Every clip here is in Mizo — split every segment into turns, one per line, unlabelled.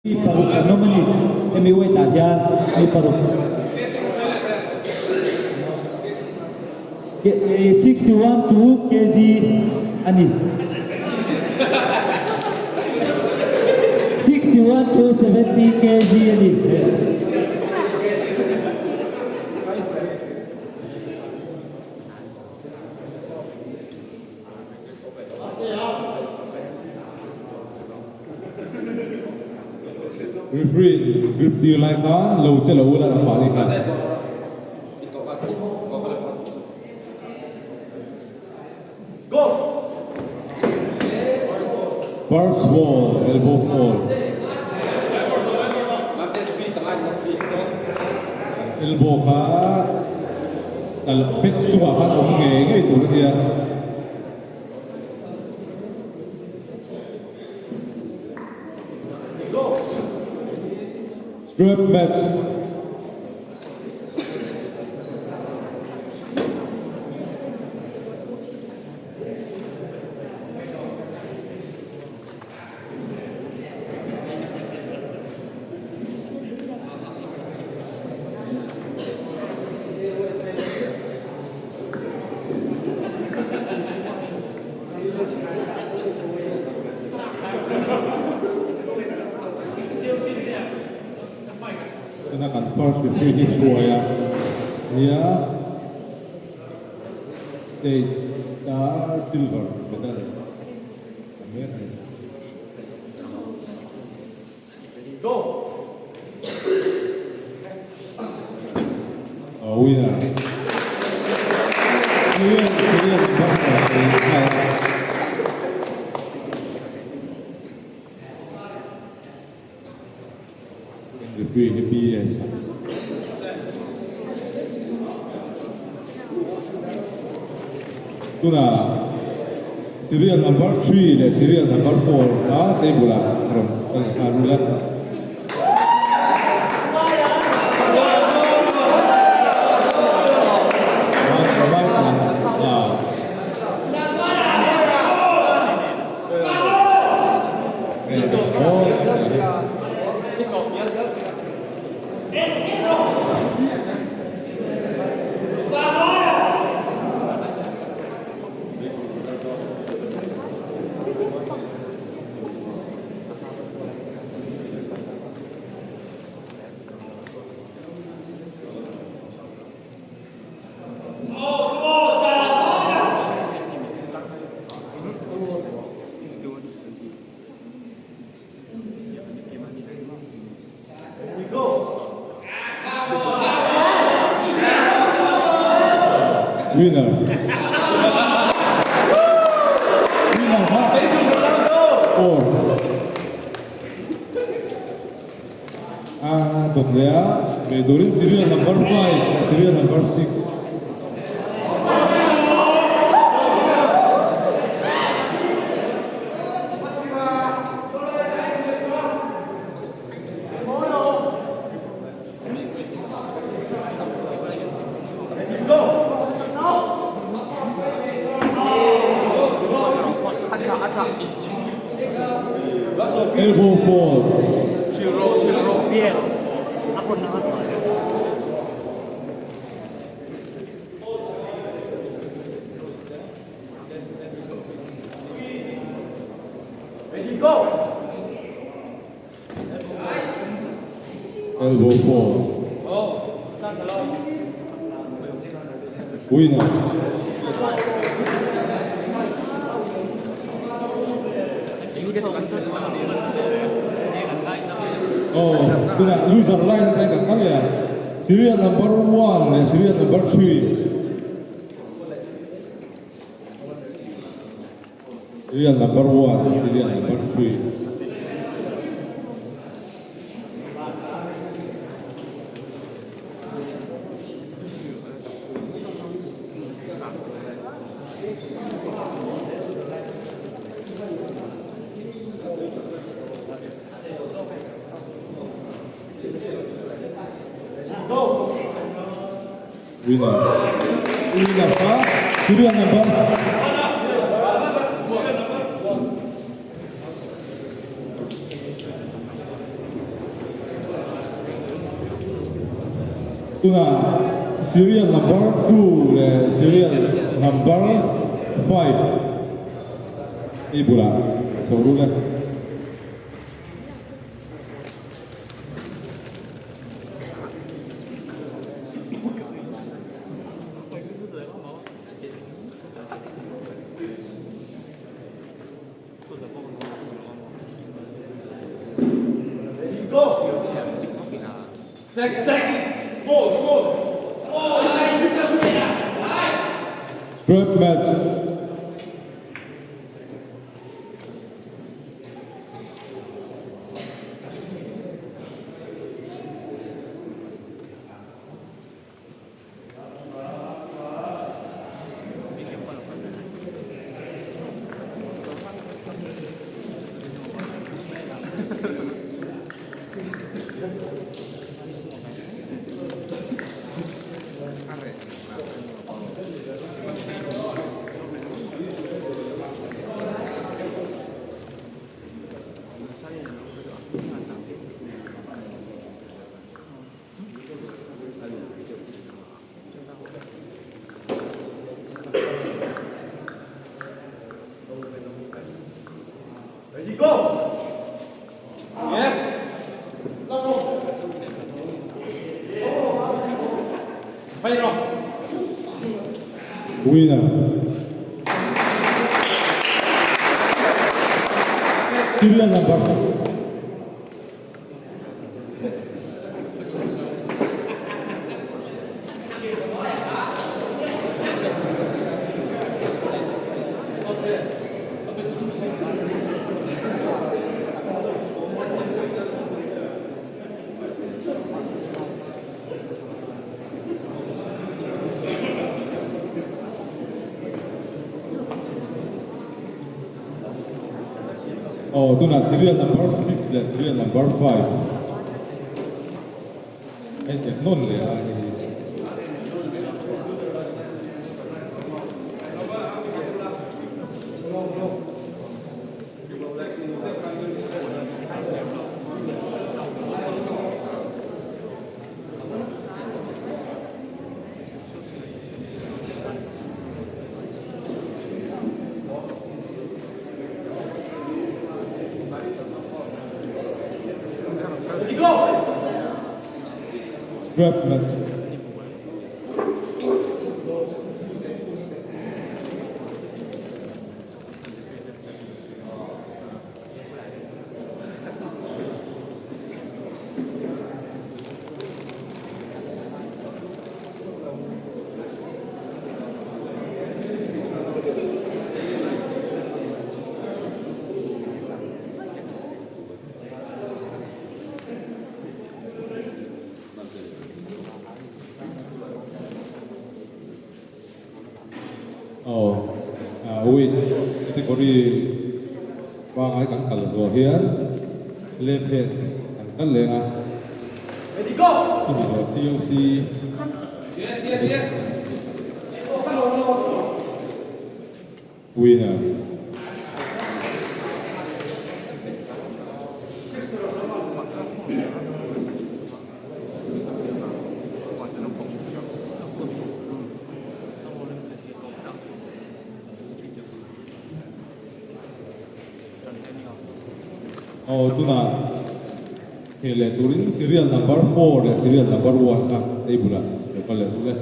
Mi paruk an awm a ni. Hemi weight ah hian mi paruk 61 to kg a ni. 61 to 70 kg a ni.
Referee grip tir lai khan lo che lo ula ang mahni khan. First ball, elbow fall. Elbow kha kal pet chungah khan awm ngei ngei tur a nia. Strap match. Tuna kan first referee hi hruai a nia state a silver medal a mek a ni. A winner. Syrian Syrian number nghal a. Referee hi BS a. Tunah serial number 3 leh serial number 4 kha table ah rawn kal nghal ula. Winner. Winner ha. Four. A dawt leh a, ve turin serial number 5 leh serial number 6. Elbow fall. Elbow fall. Winner. Oh, tunah loser line atang kan kal leh a. Serial number 1 leh serial number 3. Serial number 1, serial number 3. Winner. Winner kha serial number Tunah serial number two leh serial number five i bulah chho rul e. Strap match. Winner. Serial number. Aw tunah serial number six leh serial number five a innghet nawn leh a hei hi. Strap match. Aw weight category pangai kan kal zawh hian left hand kan kal leng a chumi zawh COC Winner. Aw tunah heh leh turin serial number four leh serial number one kha table ah lo kal leh ru le.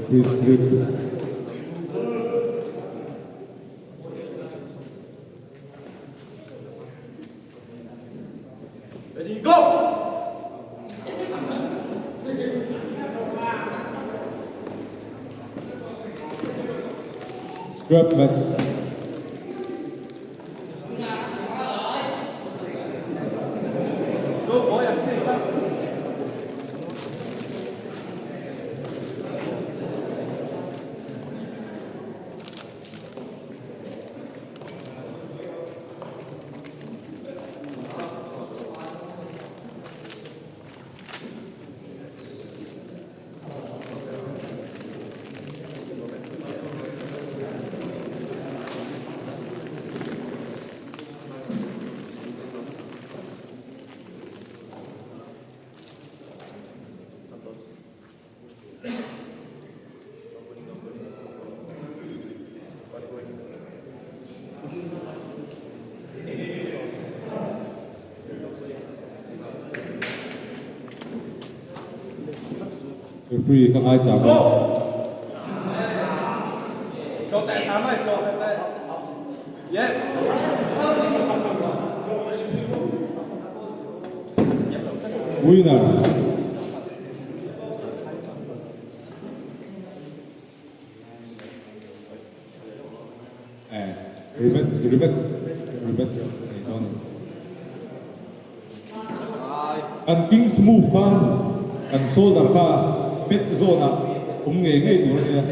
Please grip.
Ready, go!
Scrap match. Referee ka ngai chak a. Winner. Eh, rematch, rematch, rematch nei dawn a ni. Kan Kings move khan kan shoulder kha pet zawnah awm ngei ngei tur a nia.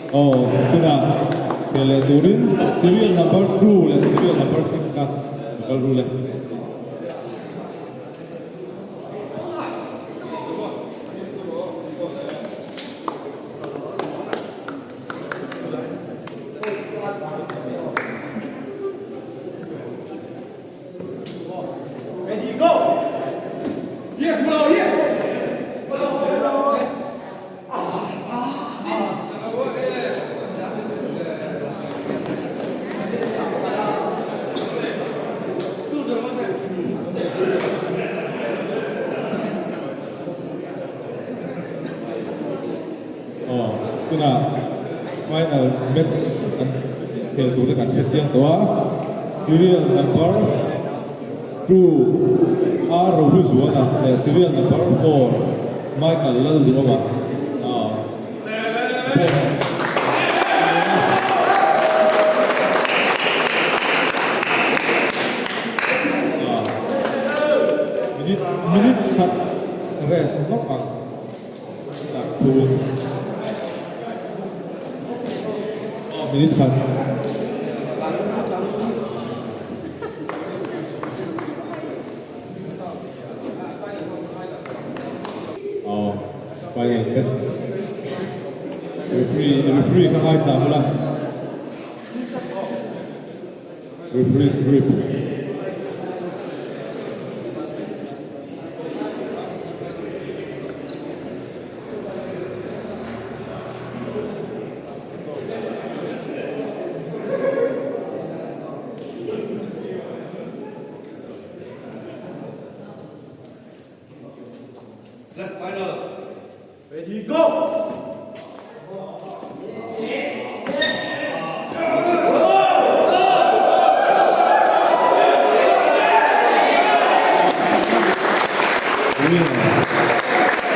Aw, tunah ve leh turin serial number 2 leh serial number 6 kha ka kal rul e. Aw, tunah final match kan khel tur te kan hre chiang tawh a, serial number 2 R Rohluzuala leh serial number 4 Michael Lalduhova ah pawh Minute minute khat rest lawk ang tak chu aw minute khat. Aw final match referee referee kha ngaithla bula referee's grip.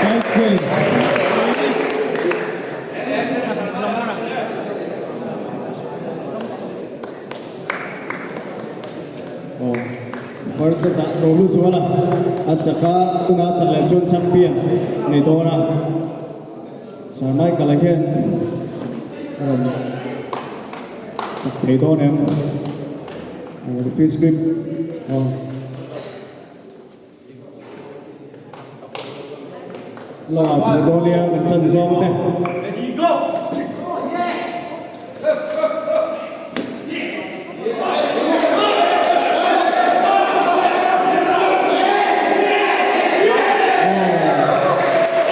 Side change.
Aw, first set ah Rolu Zuala a chak a, tunah a chak leh chuan champion nei dawn a. Sir Michael-a hian a rawn chak thei dawn em? Referee script aw. Lo ah phu dawn nia kan tan zawng te.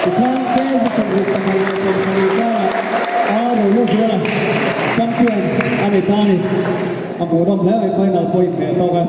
Tikhan KZ 61 leh 70 karah a Roluzuala champion a ni ta a ni. A hmuhnawm hle mai final point hneh tawk a.